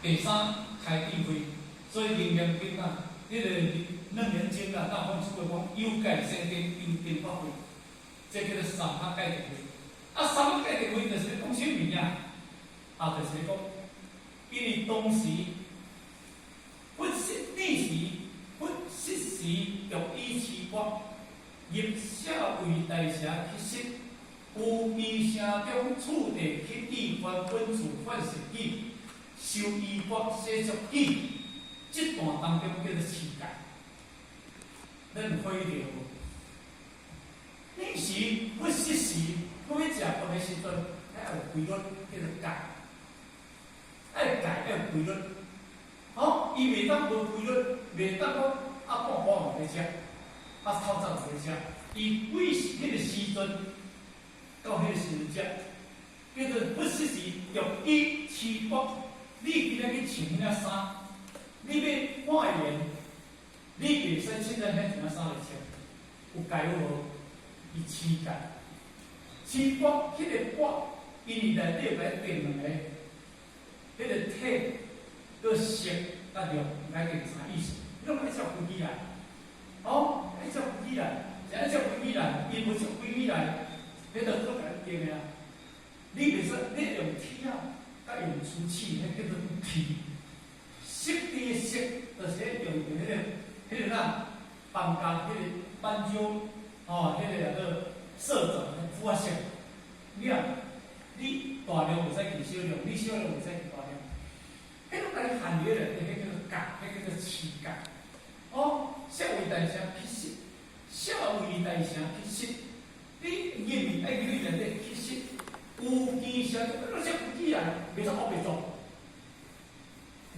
第三，開智慧。所以《楞嚴經》啊，彼個《楞嚴經》啊，當講出來講有戒生定，有定發慧。這叫做三合界定位。啊，三合界定位就是咧講啥物啊？啊，就是咧講，因為當時佛釋爾時，佛釋時欲以持缽，入舍衛大城乞食，有機城中次第乞雨還本處梵食偈，受衣缽洗足偈，這段當中叫做持戒。咱有看著無？爾時佛釋時，欲欲食飯的時陣，愛有規律，叫做戒。愛戒愛有規律，吼，伊袂當無規律，袂當講啊半晡嘛欲食，啊透早嘛欲食，伊幾時彼個時陣到彼個時陣食，叫做佛釋時欲以持缽。你今仔去穿彼領衫，你欲換言，你袂使凊彩遐一領衫來穿，有戒有無？伊持戒，持缽彼個缽，因為內底有共伊定兩个，彼個體、閣色、佮量，來定啥意思？你攏愛照規矩來，哦，愛照規矩來，是愛照規矩來，伊無照規矩來，彼就閣共伊定的啊。你袂使，你用鐵仔，佮用粗齒，彼叫做鐵。色地的色，就是彼用著彼個啥，放工彼個斑鳩，吼，彼個叫做色種，膚仔色。你啊，你大量袂使去小量，你小量袂使去大量。彼攏共你限佇內底，彼叫做戒，彼叫做持戒。哦，舍衛大城乞食，舍衛大城乞食，你入去愛入去內底乞食，有機城，攏說規矩啊，袂使烏白做，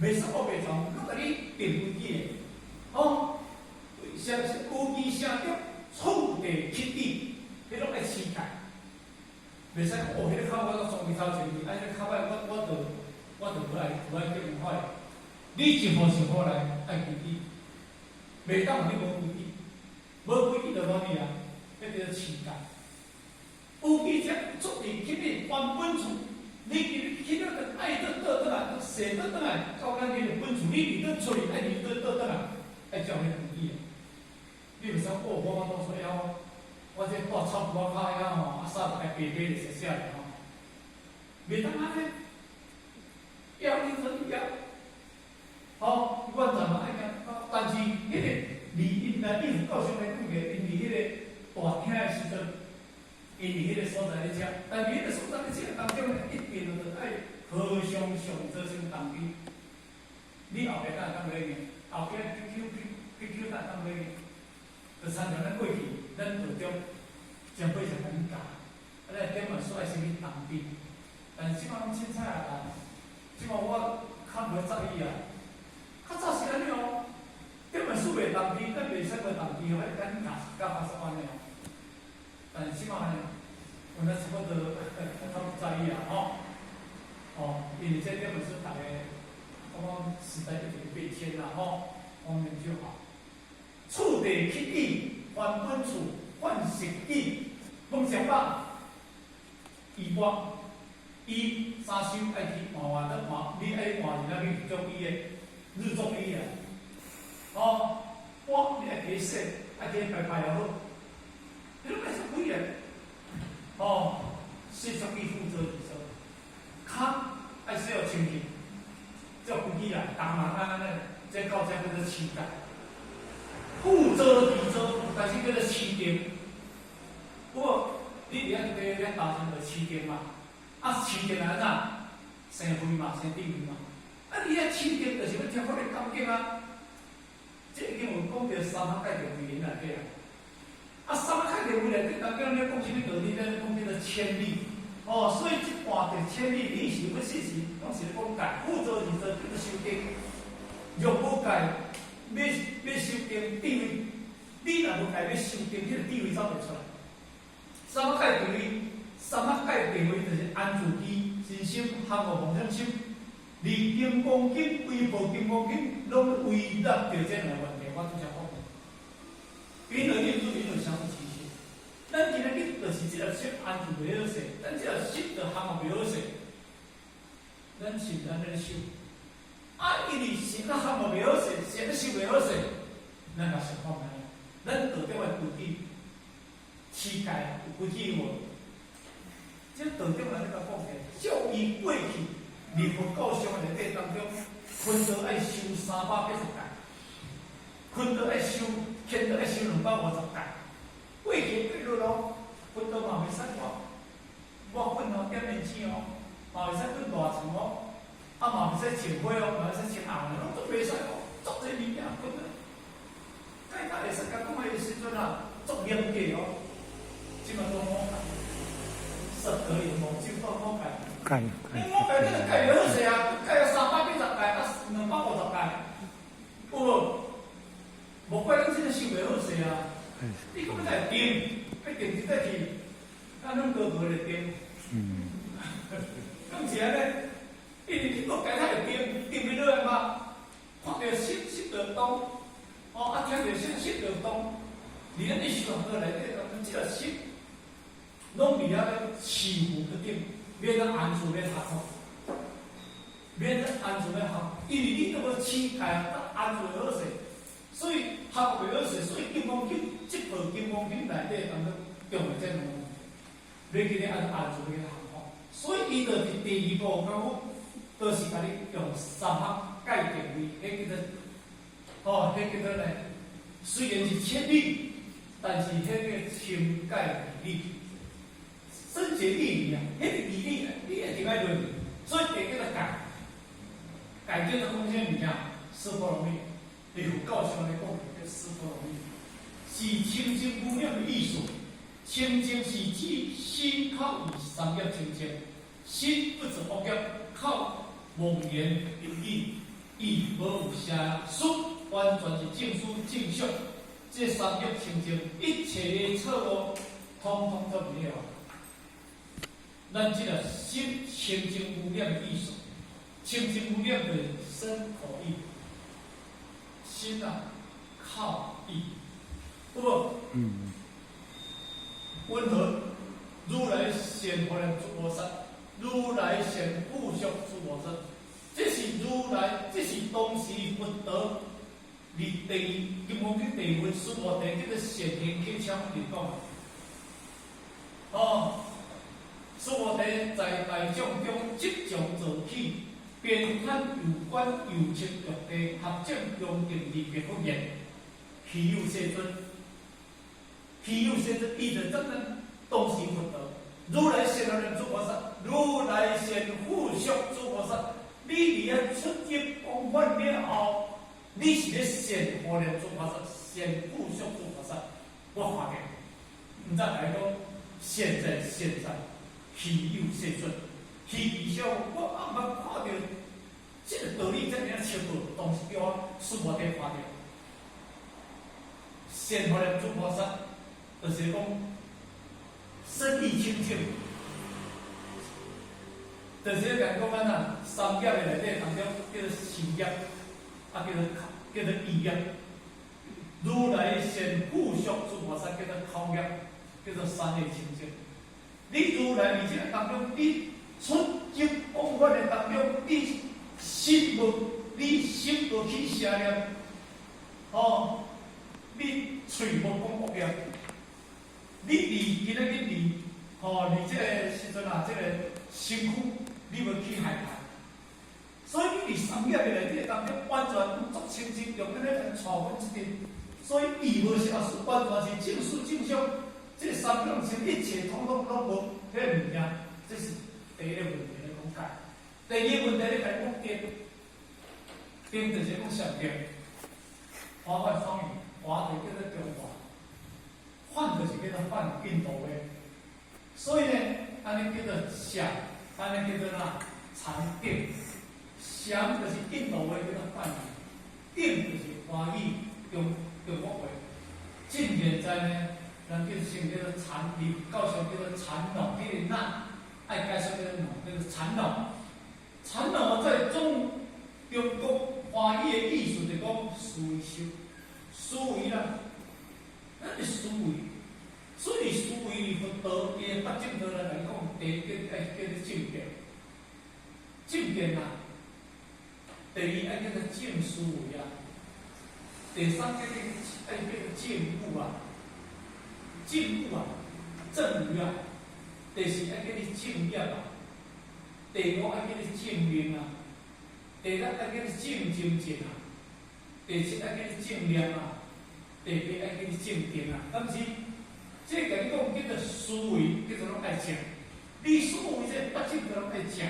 袂使烏白做，攏共你定規矩的。哦，啥有機城中次第乞雨，彼攏愛持戒。袂使講哦，彼個較我攏裝佇頭前去，啊，彼個較歹，我就無愛叫人看。你一步一步來，愛規矩，袂當予你無規矩，無規矩就無去啊，彼叫做持戒。有機者出佇乞雨還本處，你去去了就愛倒倒轉來，踅倒轉來到咱彼個本厝，你佇倒出去愛佇倒倒轉來，愛照彼個規矩。你袂使哦，我當初枵，我這蹛草埔仔跤遐吼，啊衫就該白白就寫寫咧吼，袂當按呢，枵你做你枵，吼，阮就嘛愛講，但是彼個離因來因教授來講個，𪜶佇彼個大廳的時陣，𪜶佇彼個所在咧食，但是彼個所在咧食當中咧，一定就愛和尚上座先動機。你後壁敢會當買呢？後壁比丘比比丘敢會當買呢？就親像咱過去，咱道中前輩就共恁教，啊，咱點嘛煞愛先去動機。但是這擺攏凊彩啊啦，這擺我較無在意啊。較早是按呢哦，點嘛數袂動機，咱袂使無動機，我趕緊教教較煞按呢哦。但是這擺呢，阮咱差不多較不在意啊，吼。哦，因為這點嘛是逐個，我講時代一直變遷啦，吼，方便就好。次第乞雨，還本處，梵食偈，攏食飽，衣缽，伊三收愛去換換得換，你愛換是啥物中醫的，日中醫啊。哦，缽你愛去洗，愛去拜拜也好，你攏愛說幾個？哦，洗足伊負責二做，跤愛洗予清氣，照規矩來，逐人按呢，這到這叫做持戒。負責而做，但是叫做持定。不過你佇遐佇咧達成就持定嘛，啊持定來按怎？生慧嘛，生智慧嘛。啊，你遐持定就是欲跳脫個感覺啊。這已經有講著三學界定位內底啊。啊，三學界定位內底，當中咧講啥物道理？咧講叫做千里。哦，所以這段著千里，你是欲試時，攏是咧講戒，負責而做叫做修定。若無戒，欲修定智慧，你若無戒欲修定，彼個智慧走袂出來。三摩界定位，三摩界定位就是安住機、身心、含無妄想心，離金剛經、微部金剛經，攏圍繞著這兩個問題，我拄才講。因為印度因為相互起心，咱今仔日就是這個心安住袂好勢，咱這個心就含無袂好勢，咱是毋咱咧修。啊，因為是啊含無袂好勢，是咧修袂好勢，咱也想看覓，咱道中的規矩，持戒有規矩無？這道長來咧共講者，照伊過去佇佛教上內底當中，坤道愛修380戒，坤道愛修，乾道愛修250戒。過去過落咯，坤道嘛袂使抹抹粉哦，點胭脂哦，嘛袂使去賴床哦，啊嘛袂使穿花哦，嘛袂使穿紅的，攏總袂使哦，足濟物件坤道。改甲會使共講彼個時陣啊，足嚴格哦，這馬都五戒，十德有無就到五戒。戒。你五戒你就戒袂好勢啊，戒了380戒，啊250戒，有無？無怪咱這個修袂好勢啊！你閣欲來定，欲定佇佗去，咱攏高高咧定。敢是按呢？因為你閣改較會定，定袂落來嘛？看著色色就動，哦，啊聽著聲聲就動。佇咱咧修行內底，當這個色，攏佇遐咧起伏不定，免得安住咧學哦，免得安住咧學，因為你都無持戒啊，安住會好勢，所以學袂好勢，所以金剛經這部金剛經內底當中用的這兩個，欲記咧按安住咧學哦，所以伊就佇第二步功夫，就是共你用三學界定位，彼叫做，哦，彼叫做呢，雖然是淺理，但是彼個深解義理，深解義理啊，彼個義理你一定愛論，所以第一個戒，戒叫做講啥物件？四波羅蜜，佇佛教上來講叫四波羅蜜，是清淨無染的意思。清淨是指心口意三業清淨，心不做惡業，口無言淫語，意無有邪思，完全是正思正想。這三業清淨，一切的錯誤，統統都沒有。咱這個心清淨無染的意思，清淨無染的身口意，心啊，口意，有無？嗯。溫和，如來善護念諸菩薩，如來善付囑諸菩薩，這是如來，這是當時佛陀佇第金剛經第一文須菩提叫做善行乞攕佇講。哦，須菩提在大眾中即將坐起，邊歎遊觀右側玉帝，合掌恭敬而白佛言：希有世尊，希有世尊，伊就讚咱當時佛陀，如來善護念諸菩薩，如來善付囑諸菩薩。你佇遐出入往返了後，你是咧善護念諸菩薩，善付囑諸菩薩。我看見，毋知共伊講，現在現在，希有世尊，希其少，我毋捌看著這個道理遮爾仔清楚，當時叫我須菩提看著，善護念諸菩薩，就是講身意清淨，就是咧講講按怎三業的內底當中叫做身業，啊叫做口，叫做意業。如來善付囑諸菩薩叫做口業，叫做三業清淨。你如來佇這個當中，你出入往返的當中，你心無，你心無起邪念，哦，你喙無講惡業，你佇今仔日佇，吼，佇這個時陣啊，這個身軀，你無去害他，所以你佇三業的內底當中，完全足清淨，用安呢來帶阮這陣，所以意無邪思，完全是正思正想，這三種心一切統統攏無彼個物件，這是第一個問題咧講解。第二個問題咧共伊講定，定就是講禪定，華梵雙語，華就叫做中華，梵就是叫做梵印度話，所以呢，按呢叫做禪，按呢叫做哪禪定，禪就是印度話叫做梵語，定就是華語中國話。近現在呢，人叫稱叫做禪定，教上叫做禪弄，彼個那愛解說叫做弄，叫做禪弄。禪弄在中國華語的意思就講思維修，思維啦，咱的思維，所以思維佛道伊的八正道來來講，第一個愛叫做正見，正見啊，第二愛叫做正思維啊，第三叫做愛叫做正悟啊，正悟啊，正語啊，第四愛叫你正業啊，第五愛叫你正命啊，第六愛叫你正精進啊，第七愛叫你正念啊，第八愛叫你正定啊，敢是？這共你講叫做思維，叫做攏愛正。你思維這八種都攏愛正，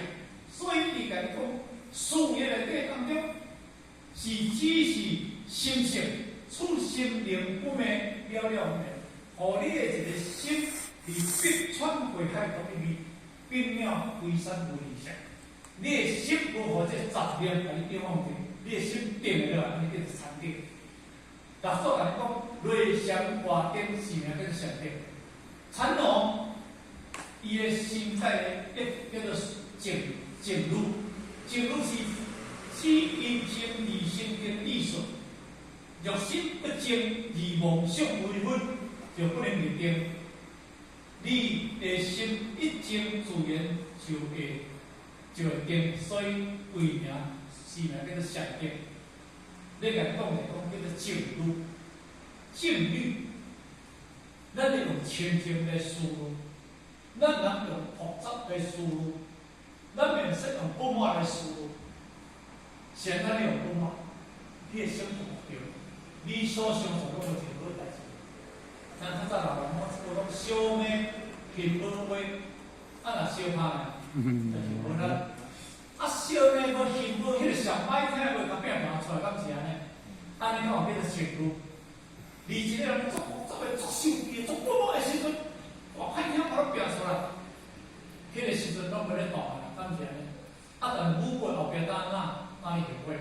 所以伊共你講，思維內底當中是只是心性，處心靈不昧，了了明，予你的一個心佇百川歸海獨一味，稟鳥歸山無二相。你的心無予這雜念共你影響著，你的心定落來，按呢叫做禪定。六祖共你講，內禪外定是名叫做禪定。禪農伊的心態叫做靜靜慮，靜慮是指因靜而生定意識。若心不靜而妄想紛紛，就不能入定。你的心一靜，自然就會定，所以為名是名叫做禪定。你共講來講叫做靜慮，靜慮，咱會用清淨來思慮，咱毋通用複雜來思慮，咱免說用不滿來思慮。現在你用不滿，你的心就無對，你所想做攏無一個好代誌。咱較早老人講，有講相罵心無話，啊若相拍呢，就是無力。啊，相罵無心無，彼個上歹聽話，共拼拿出來，敢是按呢？按呢講叫做情慮。你一個人足複雜的、足生氣的、足不滿的時陣，哇，歹聽話攏拼出來，彼個時陣攏袂咧動啊，敢是按呢？啊，但母過後壁當哪哪會後悔？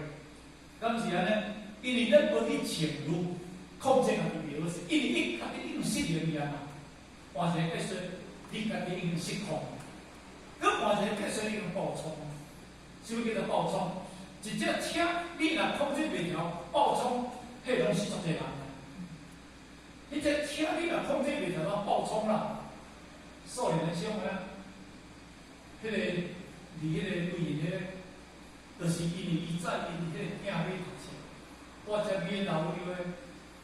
敢是按呢？因為咱無去情慮控制家己袂好勢，因為你家己已經失衡去啊嘛。換一個解說，你家己已經失控，閣換一個解說，已經爆衝。啥物叫做爆衝？一隻車你若控制袂牢，爆衝，彼個攏死足濟人。彼隻車你若控制袂牢，攏爆衝啦。少年的小妹，彼個佇彼個對因彼個，就是因為伊載𪜶彼個囝欲讀冊，我遮邊老有的，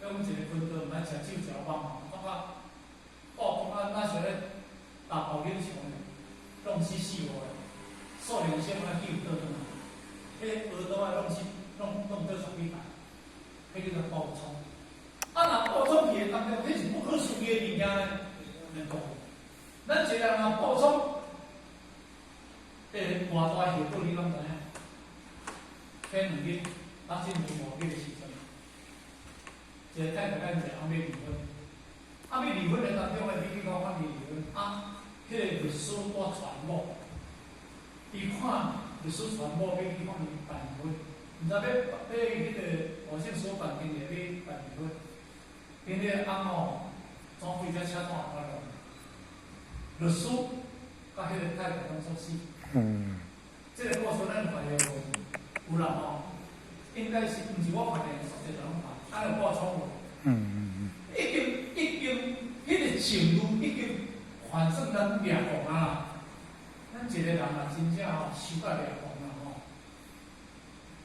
講一個分道毋愛食酒食放嘛，感覺爆衝啊，若像咧打保齡球呢，弄死四五個。少年小妹救倒轉來，彼個學刀仔弄死，弄弄倒十幾擺，彼叫做爆衝。啊，若爆衝去的當中，彼是不可思議的物件呢，免講。咱一個人若爆衝，彼個偌大後果你敢知影？前兩日，啊，進入五月的時陣，一個太太佮一個翁欲離婚，啊，欲離婚的當中咧，你去講法院離婚，啊，彼個律師帶傳某。伊看律師傳某欲去法院辦離婚，毋知欲欲彼個黃姓所辦經理欲辦離婚，𪜶彼個翁吼，怎開只車怎發落，律師佮彼個太太攏作死。這個故事咱發現無？有人吼，應該是毋是我發現，實際攏發，按呢爆衝無？已經已經，彼個情慮已經反算咱掠狂啊啦。咱一個人若真正吼受甲掠狂啊吼，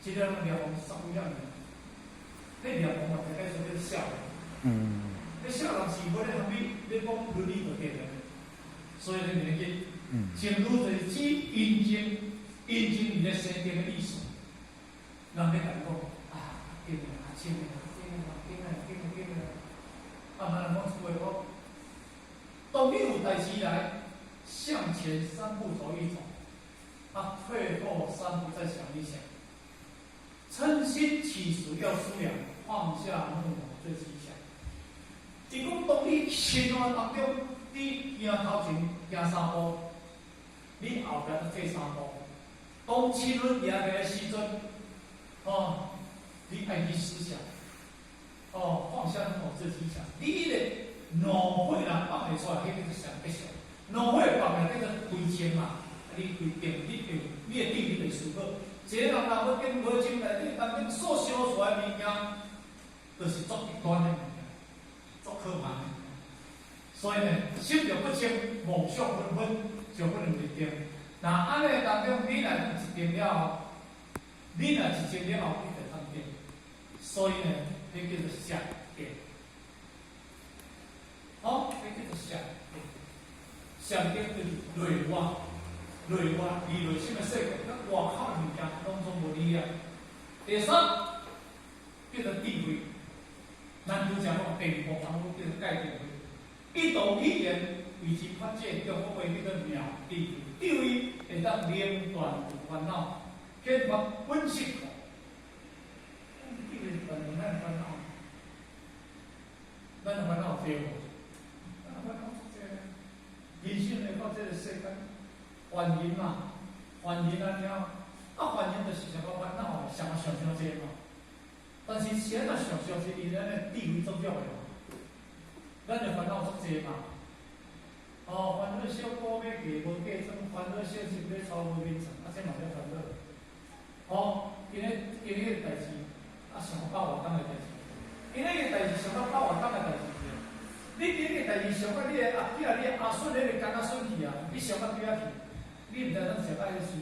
一個人掠狂十幾兩年，彼掠狂嘛，大概說叫痟人。彼痟人是無咧通你咧講倫理道德的，所以咱會記，情慮就是指陰靜，陰靜佇咧生定的意思。人咧共你講啊，緊啊，清啊，緊啊，緊啊，緊啊，緊啊，啊，咱講一句話，當你有代誌來，向前三步走一走，啊，退後三步再想一想。嗔心起時要思量，放下怒火最吉祥。伊講當你生活當中，你行頭前行三步，你後壁閣退三步。當嗔恨掠來的時陣，哦，你愛去思想，哦，放下怒火最吉祥。你彼個怒火若放會出來，彼叫做上吉祥。怒火放來叫做歸靜嘛，你歸定，你會你會定你會思考。一個人若無定無靜內底當中所燒出來的物件，就是足極端的物件，足可怕的物件。所以呢，心若不靜，妄想紛紛，就不能入定。若按呢當中，你若一定了後，你若一靜了後，你就通定。所以呢，彼叫做禪定。好，彼叫做禪定。上頂就是內外，內外離內心的世界，佮外口的物件攏總無離啊。第三叫做智慧，咱拄才講地步，人叫做蓋智慧。一道語言為之發展，中國話叫做妙智慧。智慧會當明斷煩惱，顯發本性。智慧斷咱的煩惱，咱的煩惱濟無？咱的煩惱足濟。人生來到這個世間，凡人嘛，凡人按呢，啊，凡人就是上個煩惱，想啊想傷濟嘛。但是是按怎想傷濟？因咱的智慧足弱的嘛，咱的煩惱足濟嘛。哦，煩惱小股欲嫁無嫁轉，煩惱小錢欲抄無眠床，啊，這嘛叫煩惱。哦，今日今日個代誌，啊，想百外工的代誌。今日個代誌想到百外工的代誌。你今日個代誌想到你的阿囝、你的阿孫，彼個工仔孫去啊，你想到佗去？你毋知當想到彼個時陣。